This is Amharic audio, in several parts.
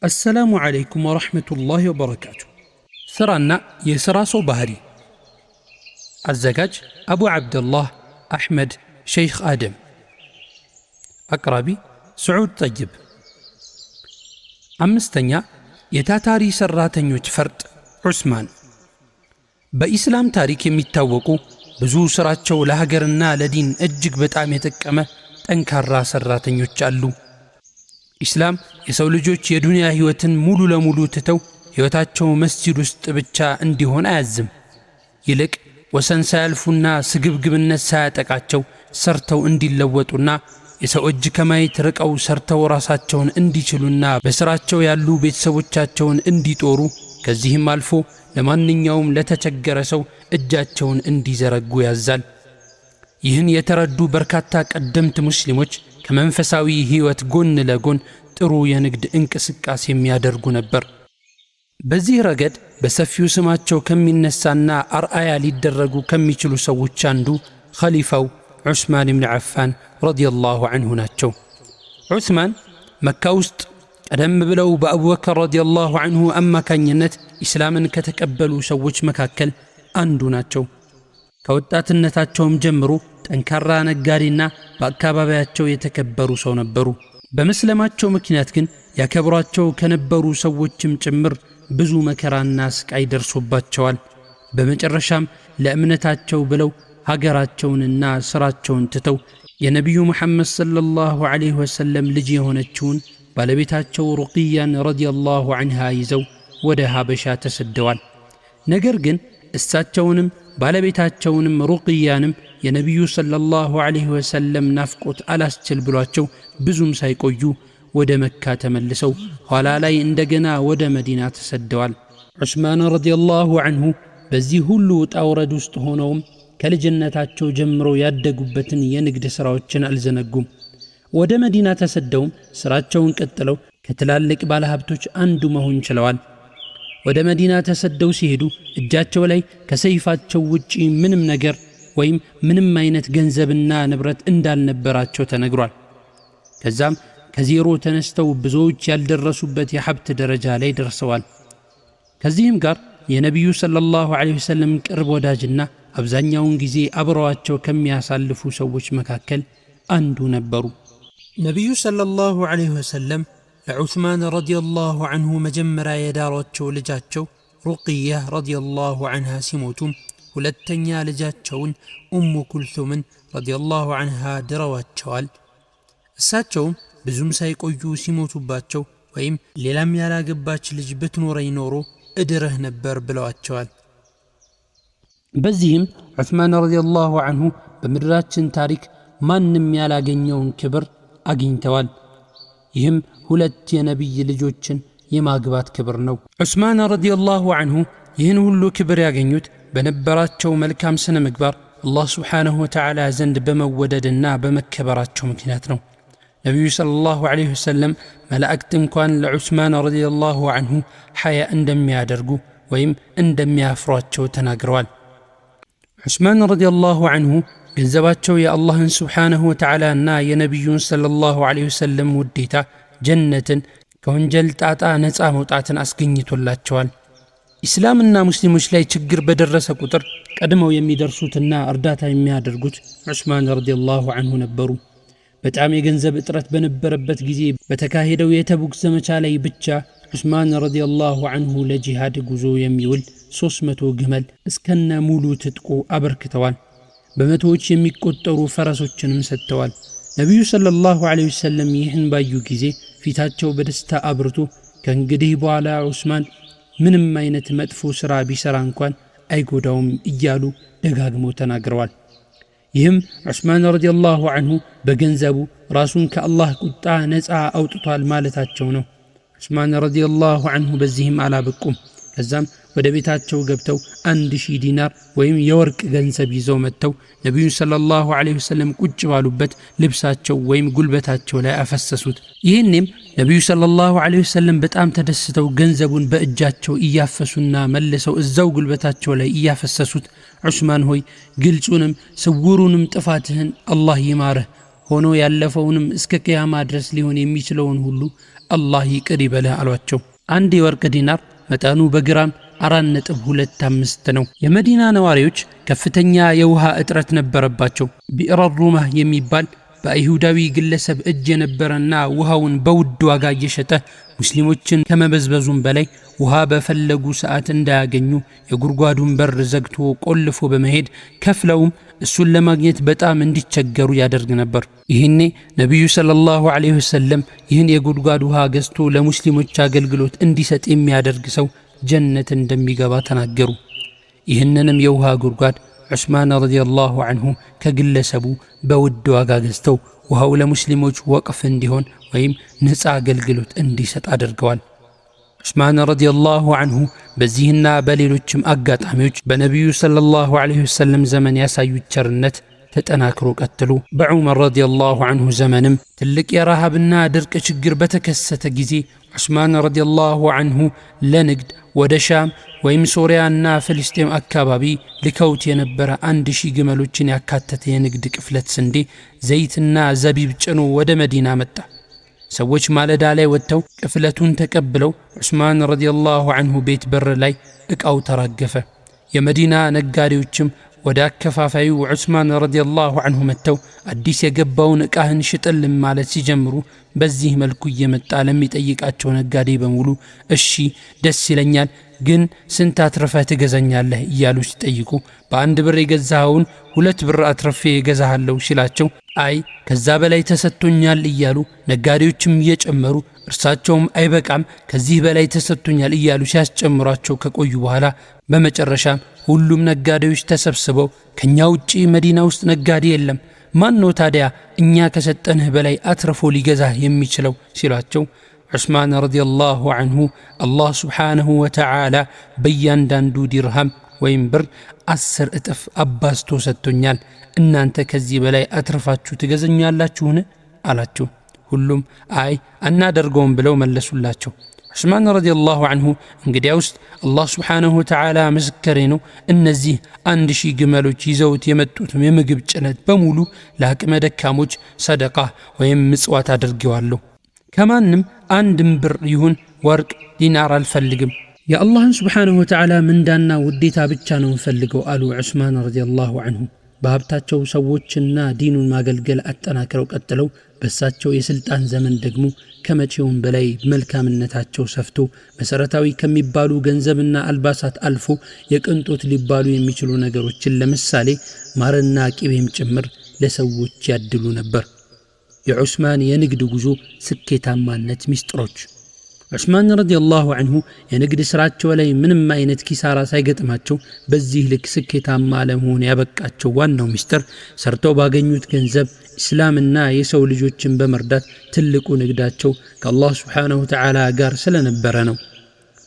السلام عليكم ورحمة الله وبركاته። ሥራና የሥራ ሰው ባህሪ። አዘጋጅ አቡ ዓብደላህ አሕመድ ሸይኽ አደም፣ አቅራቢ ስዑድ ጠይብ። አምስተኛ፣ የታታሪ ሠራተኞች ፈርጥ ዑስማን። በኢስላም ታሪክ የሚታወቁ ብዙ ሥራቸው ለሀገርና ለዲን እጅግ በጣም የጠቀመ ጠንካራ ሠራተኞች አሉ። ኢስላም የሰው ልጆች የዱንያ ሕይወትን ሙሉ ለሙሉ ትተው ሕይወታቸው መስጂድ ውስጥ ብቻ እንዲሆን አያዝም። ይልቅ ወሰን ሳያልፉና ስግብግብነት ሳያጠቃቸው ሰርተው እንዲለወጡና የሰው እጅ ከማየት ርቀው ሰርተው ራሳቸውን እንዲችሉና በሥራቸው ያሉ ቤተሰቦቻቸውን እንዲጦሩ፣ ከዚህም አልፎ ለማንኛውም ለተቸገረ ሰው እጃቸውን እንዲዘረጉ ያዛል። ይህን የተረዱ በርካታ ቀደምት ሙስሊሞች ከመንፈሳዊ ሕይወት ጎን ለጎን ጥሩ የንግድ እንቅስቃሴ የሚያደርጉ ነበር። በዚህ ረገድ በሰፊው ስማቸው ከሚነሳና አርአያ ሊደረጉ ከሚችሉ ሰዎች አንዱ ኸሊፋው ዑስማን ብን ዓፋን ረዲየላሁ ዐንሁ ናቸው። ዑስማን መካ ውስጥ ቀደም ብለው በአቡበከር ረዲየላሁ ዐንሁ አማካኝነት ኢስላምን ከተቀበሉ ሰዎች መካከል አንዱ ናቸው። ከወጣትነታቸውም ጀምሮ ጠንካራ ነጋዴና በአካባቢያቸው የተከበሩ ሰው ነበሩ። በመስለማቸው ምክንያት ግን ያከብሯቸው ከነበሩ ሰዎችም ጭምር ብዙ መከራና ስቃይ ደርሶባቸዋል። በመጨረሻም ለእምነታቸው ብለው ሀገራቸውንና ስራቸውን ትተው የነቢዩ መሐመድ ሰለላሁ ዐለይሂ ወሰለም ልጅ የሆነችውን ባለቤታቸው ሩቅያን ረዲየላሁ ዐንሃ ይዘው ወደ ሀበሻ ተሰደዋል። ነገር ግን እሳቸውንም ባለቤታቸውንም ሩቅያንም የነቢዩ ሰለላሁ ዐለይሂ ወሰለም ናፍቆት አላስችል ብሏቸው ብዙም ሳይቆዩ ወደ መካ ተመልሰው ኋላ ላይ እንደገና ወደ መዲና ተሰደዋል። ዑስማን ረዲየላሁ ዐንሁ በዚህ ሁሉ ውጣ ውረድ ውስጥ ሆነውም ከልጅነታቸው ጀምሮ ያደጉበትን የንግድ ሥራዎችን አልዘነጉም። ወደ መዲና ተሰደውም ሥራቸውን ቀጥለው ከትላልቅ ባለሀብቶች አንዱ መሆን ችለዋል። ወደ መዲና ተሰደው ሲሄዱ እጃቸው ላይ ከሰይፋቸው ውጪ ምንም ነገር ወይም ምንም አይነት ገንዘብና ንብረት እንዳልነበራቸው ተነግሯል። ከዛም ከዜሮ ተነስተው ብዙዎች ያልደረሱበት የሀብት ደረጃ ላይ ደርሰዋል። ከዚህም ጋር የነቢዩ ሰለላሁ ዐለይሂ ወሰለም ቅርብ ወዳጅና አብዛኛውን ጊዜ አብረዋቸው ከሚያሳልፉ ሰዎች መካከል አንዱ ነበሩ። ነቢዩ ሰለላሁ ዐለይሂ ወሰለም ለዑስማን ረዲየላሁ ዐንሁ መጀመሪያ የዳሯቸው ልጃቸው ሩቅያ ረዲየላሁ ዐንሃ ሲሞቱም ሁለተኛ ልጃቸውን ኡሙ ኩልሱምን ረዲየላሁ ዐንሃ ድረዋቸዋል። እሳቸውም ብዙም ሳይቆዩ ሲሞቱባቸው ወይም ሌላም ያላገባች ልጅ ብትኖረኝ ኖሮ እድርህ ነበር ብለዋቸዋል። በዚህም ዑስማን ረዲየላሁ ዐንሁ በምድራችን ታሪክ ማንም ያላገኘውን ክብር አግኝተዋል። ይህም ሁለት የነቢይ ልጆችን የማግባት ክብር ነው። ዑስማን ረዲየላሁ ዐንሁ ይህን ሁሉ ክብር ያገኙት በነበራቸው መልካም ስነ ምግባር አላህ ስብሓነሁ ወተዓላ ዘንድ በመወደድና በመከበራቸው ምክንያት ነው። ነቢዩ ሰለላሁ ዐለይሂ ወሰለም መላእክት እንኳን ለዑስማን ረዲየላሁ ዐንሁ ሐያ እንደሚያደርጉ ወይም እንደሚያፍሯቸው ተናግረዋል። ዑስማን ረዲየላሁ ዐንሁ ገንዘባቸው የአላህን ስብሓነሁ ወተዓላ እና የነቢዩን ሰለላሁ ዐለይሂ ወሰለም ውዴታ፣ ጀነትን፣ ከወንጀል ጣጣ ነፃ መውጣትን አስገኝቶላቸዋል። ኢስላምና ሙስሊሞች ላይ ችግር በደረሰ ቁጥር ቀድመው የሚደርሱትና እርዳታ የሚያደርጉት ዑስማን ረዲየላሁ ዐንሁ ነበሩ። በጣም የገንዘብ እጥረት በነበረበት ጊዜ በተካሄደው የተቡክ ዘመቻ ላይ ብቻ ዑስማን ረዲየላሁ ዐንሁ ለጂሃድ ጉዞ የሚውል 300 ግመል እስከነ ሙሉ ትጥቁ አበርክተዋል። በመቶዎች የሚቆጠሩ ፈረሶችንም ሰጥተዋል። ነቢዩ ሰለላሁ ዐለይሂ ወሰለም ይህን ባዩ ጊዜ ፊታቸው በደስታ አብርቶ ከእንግዲህ በኋላ ዑስማን ምንም አይነት መጥፎ ሥራ ቢሰራ እንኳን አይጎዳውም እያሉ ደጋግመው ተናግረዋል። ይህም ዑስማን ረዲየላሁ ዐንሁ በገንዘቡ ራሱን ከአላህ ቁጣ ነፃ አውጥቷል ማለታቸው ነው። ዑስማን ረዲየላሁ ዐንሁ በዚህም አላበቁም። ከዛም ወደ ቤታቸው ገብተው 1000 ዲናር ወይም የወርቅ ገንዘብ ይዘው መጥተው ነቢዩን ሰለላሁ ዐለይሂ ወሰለም ቁጭ ባሉበት ልብሳቸው ወይም ጉልበታቸው ላይ አፈሰሱት። ይህኔም ነቢዩ ሰለላሁ ዐለይሂ ወሰለም በጣም ተደስተው ገንዘቡን በእጃቸው እያፈሱና መልሰው እዛው ጉልበታቸው ላይ እያፈሰሱት ዑስማን ሆይ፣ ግልጹንም ስውሩንም ጥፋትህን አላህ ይማርህ፣ ሆኖ ያለፈውንም እስከ ቅያማ ድረስ ሊሆን የሚችለውን ሁሉ አላህ ይቅር ይበልህ አሏቸው። አንድ የወርቅ ዲናር መጠኑ በግራም 4.25 ነው። የመዲና ነዋሪዎች ከፍተኛ የውሃ እጥረት ነበረባቸው። ቢዕረ ሩማህ የሚባል በአይሁዳዊ ግለሰብ እጅ የነበረና ውሃውን በውድ ዋጋ እየሸጠ ሙስሊሞችን ከመበዝበዙም በላይ ውሃ በፈለጉ ሰዓት እንዳያገኙ የጉድጓዱን በር ዘግቶ ቆልፎ በመሄድ ከፍለውም እሱን ለማግኘት በጣም እንዲቸገሩ ያደርግ ነበር። ይህኔ ነቢዩ ሰለላሁ ዐለይሂ ወሰለም ይህን የጉድጓድ ውሃ ገዝቶ ለሙስሊሞች አገልግሎት እንዲሰጥ የሚያደርግ ሰው ጀነት እንደሚገባ ተናገሩ። ይህንንም የውሃ ጉድጓድ ዑስማን ረዲየላሁ ዐንሁ ከግለሰቡ በውድ ዋጋ ገዝተው ውሃው ለሙስሊሞች ወቅፍ እንዲሆን ወይም ነፃ አገልግሎት እንዲሰጥ አድርገዋል። ዑስማን ረዲየላሁ ዐንሁ በዚህና በሌሎችም አጋጣሚዎች በነቢዩ ሰለላሁ ዐለይሂ ወሰለም ዘመን ያሳዩት ቸርነት ተጠናክሮ ቀጥሎ በዑመር ረዲየላሁ ዐንሁ ዘመንም ትልቅ የረሃብና ድርቅ ችግር በተከሰተ ጊዜ ዑስማን ረዲየላሁ ዐንሁ ለንግድ ወደ ሻም ወይም ሶሪያና ፍልስጤም አካባቢ ልከውት የነበረ 1000 ግመሎችን ያካተተ የንግድ ቅፍለት ስንዴ፣ ዘይትና ዘቢብ ጭኖ ወደ መዲና መጣ። ሰዎች ማለዳ ላይ ወጥተው ቅፍለቱን ተቀብለው ዑስማን ረዲየላሁ ዐንሁ ቤት በር ላይ ዕቃው ተራገፈ። የመዲና ነጋዴዎችም ወደ አከፋፋዩ ዑስማን ረዲየላሁ ዐንሁ መጥተው አዲስ የገባውን ዕቃህን ሽጥልን ማለት ሲጀምሩ በዚህ መልኩ እየመጣ ለሚጠይቃቸው ነጋዴ በሙሉ እሺ ደስ ይለኛል፣ ግን ስንት አትርፈህ ትገዛኛለህ እያሉ ሲጠይቁ በ1 ብር የገዛኸውን 2 ብር አትርፌ እገዛሃለሁ ሲላቸው አይ ከዛ በላይ ተሰጥቶኛል እያሉ ነጋዴዎችም እየጨመሩ እርሳቸውም አይበቃም ከዚህ በላይ ተሰጥቶኛል እያሉ ሲያስጨምሯቸው ከቆዩ በኋላ በመጨረሻም ሁሉም ነጋዴዎች ተሰብስበው ከኛ ውጪ መዲና ውስጥ ነጋዴ የለም፣ ማን ነው ታዲያ እኛ ከሰጠንህ በላይ አትርፎ ሊገዛህ የሚችለው ሲሏቸው ዑስማን ረዲየላሁ ዐንሁ አላህ ሱብሓነሁ ወተዓላ በእያንዳንዱ ዲርሃም ወይም ብር 10 እጥፍ አባዝቶ ሰጥቶኛል፣ እናንተ ከዚህ በላይ አትርፋችሁ ትገዘኛላችሁን አላቸው። ሁሉም አይ አናደርገውም ብለው መለሱላቸው። ዑስማን ረዲየላሁ ዐንሁ እንግዲያውስ አላህ ሱብሓነሁ ወተዓላ ምስክሬ ነው፣ እነዚህ 1000 ግመሎች ይዘውት የመጡት የምግብ ጭነት በሙሉ ለአቅመ ደካሞች ሰደቃ ወይም ምጽዋት አድርጌዋለሁ። ከማንም አንድም ብር ይሁን ወርቅ ዲናር አልፈልግም፣ የአላህን ሱብሓነሁ ወተዓላ ምንዳና ውዴታ ብቻ ነው የምፈልገው አሉ ዑስማን ረዲየላሁ ዐንሁ። በሀብታቸው ሰዎችና ዲኑን ማገልገል አጠናክረው ቀጥለው በሳቸው የስልጣን ዘመን ደግሞ ከመቼውም በላይ መልካምነታቸው ሰፍቶ መሰረታዊ ከሚባሉ ገንዘብና አልባሳት አልፎ የቅንጦት ሊባሉ የሚችሉ ነገሮችን ለምሳሌ ማርና ቅቤም ጭምር ለሰዎች ያድሉ ነበር። የዑስማን የንግድ ጉዞ ስኬታማነት ሚስጥሮች። ዑስማን ረዲየላሁ ዐንሁ የንግድ ስራቸው ላይ ምንም አይነት ኪሳራ ሳይገጥማቸው በዚህ ልክ ስኬታማ ለመሆን ያበቃቸው ዋናው ሚስጥር ሰርተው ባገኙት ገንዘብ እስላምና የሰው ልጆችን በመርዳት ትልቁ ንግዳቸው ከአላህ ሱብሓነሁ ወተዓላ ጋር ስለነበረ ነው።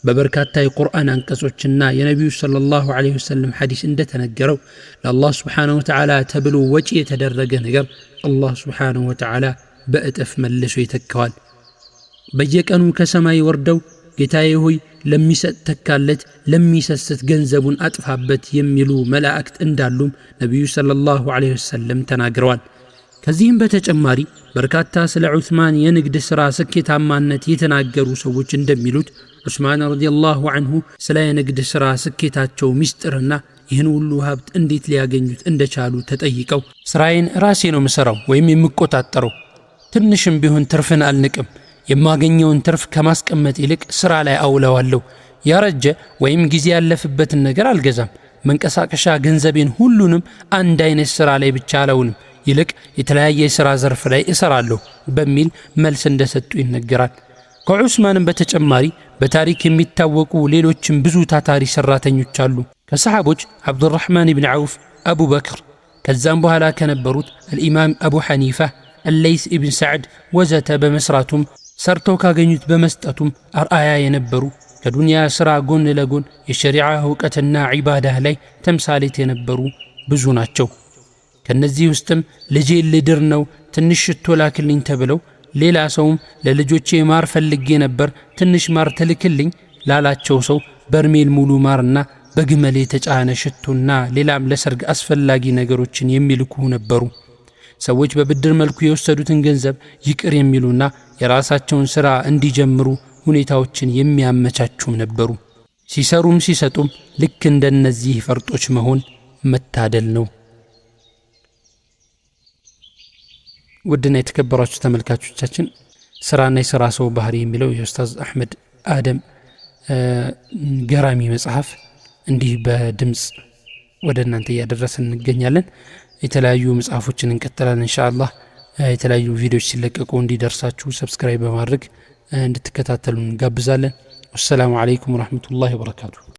በበርካታ የቁርአን አንቀጾችና የነቢዩ ሰለላሁ ዐለይሂ ወሰለም ሐዲስ እንደተነገረው ለአላህ ሱብሓነሁ ወተዓላ ተብሎ ወጪ የተደረገ ነገር አላህ ሱብሓነሁ ወተዓላ በእጥፍ መልሶ ይተካዋል። በየቀኑ ከሰማይ ወርደው ጌታዬ ሆይ ለሚሰጥ ተካለት፣ ለሚሰስት ገንዘቡን አጥፋበት የሚሉ መላእክት እንዳሉም ነቢዩ ሰለላሁ ዐለይሂ ወሰለም ተናግረዋል። ከዚህም በተጨማሪ በርካታ ስለ ዑስማን የንግድ ሥራ ስኬታማነት የተናገሩ ሰዎች እንደሚሉት ዑስማን ረዲየላሁ ዐንሁ ስለ የንግድ ሥራ ስኬታቸው ሚስጥርና ይህን ሁሉ ሀብት እንዴት ሊያገኙት እንደቻሉ ተጠይቀው ስራዬን ራሴ ነው የምሰራው ወይም የምቆጣጠረው፣ ትንሽም ቢሆን ትርፍን አልንቅም፣ የማገኘውን ትርፍ ከማስቀመጥ ይልቅ ስራ ላይ አውለዋለሁ፣ ያረጀ ወይም ጊዜ ያለፈበትን ነገር አልገዛም፣ መንቀሳቀሻ ገንዘቤን ሁሉንም አንድ አይነት ስራ ላይ ብቻ አላውልም፣ ይልቅ የተለያየ የሥራ ዘርፍ ላይ እሰራለሁ በሚል መልስ እንደሰጡ ይነገራል። ከዑስማንም በተጨማሪ በታሪክ የሚታወቁ ሌሎችም ብዙ ታታሪ ሰራተኞች አሉ። ከሰሃቦች አብዱራህማን ኢብን ዐውፍ፣ አቡበክር፣ ከዛም በኋላ ከነበሩት አልኢማም አቡ ሐኒፋ፣ አለይስ ኢብን ሰዕድ ወዘተ በመስራቱም ሰርተው ካገኙት በመስጠቱም አርአያ የነበሩ ከዱንያ ሥራ ጎን ለጎን የሸሪዓ እውቀትና ዒባዳ ላይ ተምሳሌት የነበሩ ብዙ ናቸው። ከነዚህ ውስጥም ልጄ ልድር ነው ትንሽ ሽቶ ላክልኝ ተብለው ሌላ ሰውም ለልጆቼ ማር ፈልጌ ነበር ትንሽ ማር ትልክልኝ ላላቸው ሰው በርሜል ሙሉ ማርና በግመል የተጫነ ሽቶና ሌላም ለሰርግ አስፈላጊ ነገሮችን የሚልኩ ነበሩ። ሰዎች በብድር መልኩ የወሰዱትን ገንዘብ ይቅር የሚሉና የራሳቸውን ሥራ እንዲጀምሩ ሁኔታዎችን የሚያመቻቹም ነበሩ። ሲሰሩም ሲሰጡም ልክ እንደነዚህ ፈርጦች መሆን መታደል ነው። ውድና የተከበራችሁ ተመልካቾቻችን፣ ስራና የስራ ሰው ባህሪ የሚለው የኡስታዝ አሕመድ አደም ገራሚ መጽሐፍ እንዲህ በድምፅ ወደ እናንተ እያደረስን እንገኛለን። የተለያዩ መጽሐፎችን እንቀጥላለን ኢንሻአላህ። የተለያዩ ቪዲዮዎች ሲለቀቁ እንዲደርሳችሁ subscribe በማድረግ እንድትከታተሉ እንጋብዛለን። ወሰላሙ አለይኩም ወረሕመቱላሂ ወበረካቱ።